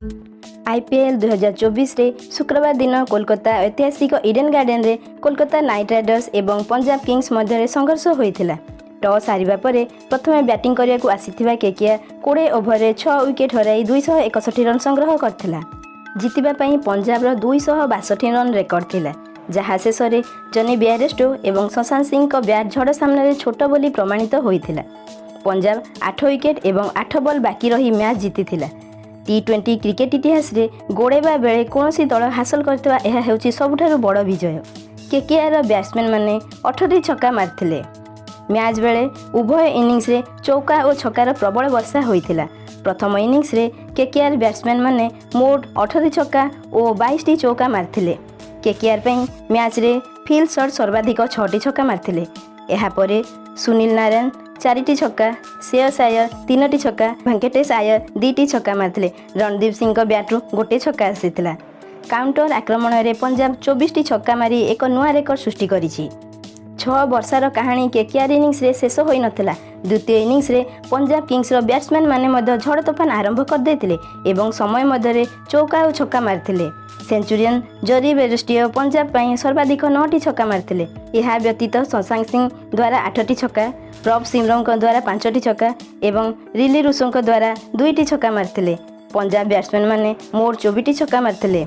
IPL 2024ରେ ଶୁକ୍ରବାର ଦିନ କୋଲକାତା ଐତିହାସିକ ଇଡେନ୍ ଗାର୍ଡେନରେ କୋଲକାତା ନାଇଟ୍ ରାଇଡର୍ସ ଏବଂ ପଞ୍ଜାବ କିଙ୍ଗସ୍ ମଧ୍ୟରେ ସଂଘର୍ଷ ହୋଇଥିଲା। ଟସ୍ ହାରିବା ପରେ ପ୍ରଥମେ ବ୍ୟାଟିଂ କରିବାକୁ ଆସିଥିବା କେକେଆର୍ 20 ଓଭରରେ 6 ୱିକେଟ୍ ହରାଇ 261 ରନ୍ ସଂଗ୍ରହ କରିଥିଲା। ଜିତିବା ପାଇଁ ପଞ୍ଜାବର 262 ରନ୍ ରେକର୍ଡ ଥିଲା, ଯାହା ଶେଷରେ ଜନି ବେୟାରଷ୍ଟୋ ଏବଂ ଶଶାଙ୍କ ସିଂଙ୍କ ବ୍ୟାଟ୍ ଝଡ଼ ସାମ୍ନାରେ ଛୋଟ ବୋଲି ପ୍ରମାଣିତ ହୋଇଥିଲା। ପଞ୍ଜାବ 8 ୱିକେଟ୍ ଏବଂ 8 ବଲ୍ ବାକି ରହି ମ୍ୟାଚ୍ ଜିତିଥିଲା। ଟି-20 କ୍ରିକେଟ୍ ଇତିହାସରେ ଗୋଡ଼େଇବା ବେଳେ କୌଣସି ଦଳ ହାସଲ କରିଥିବା ଏହା ହେଉଛି ସବୁଠାରୁ ବଡ଼ ବିଜୟ। କେକେଆର୍ର ବ୍ୟାଟ୍ସମ୍ୟାନ୍ମାନେ 18ଟି ଛକା ମାରିଥିଲେ। ମ୍ୟାଚ୍ ବେଳେ ଉଭୟ ଇନିଂସରେ ଚୌକା ଓ ଛକାର ପ୍ରବଳ ବର୍ଷା ହୋଇଥିଲା। ପ୍ରଥମ ଇନିଂସରେ କେକେଆର୍ ବ୍ୟାଟ୍ସମ୍ୟାନ୍ମାନେ ମୋଟ 18ଟି ଛକା ଓ 22ଟି ଚୌକା ମାରିଥିଲେ। କେକେଆର୍ ପାଇଁ ମ୍ୟାଚ୍ରେ ଫିଲ୍ ସଲ୍ଟ ସର୍ବାଧିକ ଛଅଟି ଛକା ମାରିଥିଲେ। ଏହାପରେ ସୁନୀଲ ନାରାୟଣ ଚାରିଟି ଛକା, ଶ୍ରେୟସ ଆୟର ତିନୋଟି ଛକା, ଭେଙ୍କଟେଶ ଆୟର ଦୁଇଟି ଛକା ମାରିଥିଲେ। ରଣଦୀପ ସିଂଙ୍କ ବ୍ୟାଟ୍ରୁ ଗୋଟିଏ ଛକା ଆସିଥିଲା। କାଉଣ୍ଟର ଆକ୍ରମଣରେ ପଞ୍ଜାବ 24ଟି ଛକା ମାରି ଏକ ନୂଆ ରେକର୍ଡ ସୃଷ୍ଟି କରିଛି। ଛଅ ବର୍ଷାର କାହାଣୀ କେକେଆର୍ ଇନିଂସରେ ଶେଷ ହୋଇନଥିଲା। ଦ୍ୱିତୀୟ ଇନିଂସରେ ପଞ୍ଜାବ କିଙ୍ଗସର ବ୍ୟାଟ୍ସମ୍ୟାନ୍ମାନେ ମଧ୍ୟ ଝଡ଼ ତୋଫାନ ଆରମ୍ଭ କରିଦେଇଥିଲେ ଏବଂ ସମୟ ମଧ୍ୟରେ ଚୌକା ଓ ଛକା ମାରିଥିଲେ। ସେଞ୍ଚୁରିଆନ୍ ଜରି ବେରଷ୍ଟିଓ ପଞ୍ଜାବ ପାଇଁ ସର୍ବାଧିକ ନଅଟି ଛକା ମାରିଥିଲେ। ଏହା ବ୍ୟତୀତ ଶଶାଙ୍କ ସିଂ ଦ୍ୱାରା ଆଠଟି ଛକା, ପ୍ରଭ ସିମରନଙ୍କ ଦ୍ୱାରା ପାଞ୍ଚଟି ଛକା ଏବଂ ରିଲି ରୁଷୋଙ୍କ ଦ୍ୱାରା ଦୁଇଟି ଛକା ମାରିଥିଲେ। ପଞ୍ଜାବ ବ୍ୟାଟ୍ସମ୍ୟାନ୍ମାନେ ମୋଟ 24ଟି ଛକା ମାରିଥିଲେ।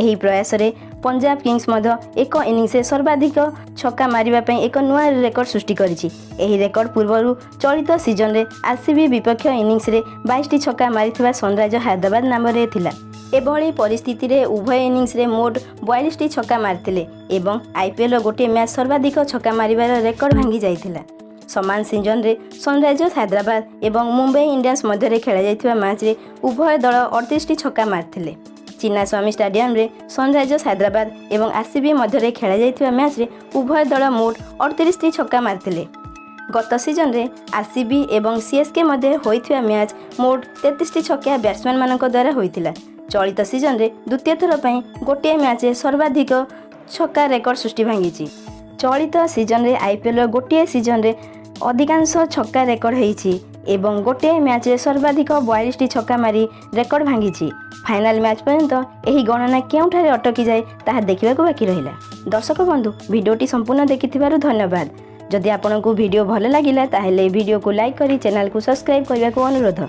ଏହି ପ୍ରୟାସରେ ପଞ୍ଜାବ କିଙ୍ଗସ୍ ମଧ୍ୟ ଏକ ଇନିଂସରେ ସର୍ବାଧିକ ଛକା ମାରିବା ପାଇଁ ଏକ ନୂଆ ରେକର୍ଡ ସୃଷ୍ଟି କରିଛି। ଏହି ରେକର୍ଡ ପୂର୍ବରୁ ଚଳିତ ସିଜନରେ ଆର୍ସିବି ବିପକ୍ଷ ଇନିଂସରେ 22ଟି ଛକା ମାରିଥିବା ସନରାଇଜର୍ସ ହାଇଦ୍ରାବାଦ ନାମରେ ଥିଲା। ଏଭଳି ପରିସ୍ଥିତିରେ ଉଭୟ ଇନିଂସରେ ମୋଟ 42ଟି ଛକା ମାରିଥିଲେ ଏବଂ ଆଇପିଏଲ୍ର ଗୋଟିଏ ମ୍ୟାଚ୍ ସର୍ବାଧିକ ଛକା ମାରିବାର ରେକର୍ଡ ଭାଙ୍ଗି ଯାଇଥିଲା। ସମାନ ସିଜନରେ ସନରାଇଜର୍ସ ହାଇଦ୍ରାବାଦ ଏବଂ ମୁମ୍ବାଇ ଇଣ୍ଡିଆନ୍ସ ମଧ୍ୟରେ ଖେଳାଯାଇଥିବା ମ୍ୟାଚ୍ରେ ଉଭୟ ଦଳ 38ଟି ଛକା ମାରିଥିଲେ। ଚିନ୍ନାସ୍ୱାମୀ ଷ୍ଟାଡିୟମରେ ସନରାଇଜର୍ସ ହାଇଦ୍ରାବାଦ ଏବଂ ଆର୍ସିବି ମଧ୍ୟରେ ଖେଳାଯାଇଥିବା ମ୍ୟାଚ୍ରେ ଉଭୟ ଦଳ ମୋଟ 38ଟି ଛକା ମାରିଥିଲେ। ଗତ ସିଜନରେ ଆର୍ସିବି ଏବଂ ସିଏସ୍କେ ମଧ୍ୟରେ ହୋଇଥିବା ମ୍ୟାଚ୍ ମୋଟ 33ଟି ଛକା ବ୍ୟାଟ୍ସମ୍ୟାନ୍ମାନଙ୍କ ଦ୍ୱାରା ହୋଇଥିଲା। ଚଳିତ ସିଜନରେ ଦ୍ୱିତୀୟ ଥର ପାଇଁ ଗୋଟିଏ ମ୍ୟାଚ୍ରେ ସର୍ବାଧିକ ଛକା ରେକର୍ଡ ସୃଷ୍ଟି ଭାଙ୍ଗିଛି। ଚଳିତ ସିଜନରେ ଆଇପିଏଲ୍ର ଗୋଟିଏ ସିଜନରେ ଅଧିକାଂଶ ଛକା ରେକର୍ଡ ହେଇଛି ଏବଂ ଗୋଟିଏ ମ୍ୟାଚ୍ରେ ସର୍ବାଧିକ 42ଟି ଛକା ମାରି ରେକର୍ଡ ଭାଙ୍ଗିଛି। ଫାଇନାଲ ମ୍ୟାଚ୍ ପର୍ଯ୍ୟନ୍ତ ଏହି ଗଣନା କେଉଁଠାରେ ଅଟକିଯାଏ, ତାହା ଦେଖିବାକୁ ବାକି ରହିଲା। ଦର୍ଶକ ବନ୍ଧୁ, ଭିଡ଼ିଓଟି ସମ୍ପୂର୍ଣ୍ଣ ଦେଖିଥିବାରୁ ଧନ୍ୟବାଦ। ଯଦି ଆପଣଙ୍କୁ ଭିଡ଼ିଓ ଭଲ ଲାଗିଲା, ତାହେଲେ ଭିଡ଼ିଓକୁ ଲାଇକ୍ କରି ଚ୍ୟାନେଲକୁ ସବସ୍କ୍ରାଇବ୍ କରିବାକୁ ଅନୁରୋଧ।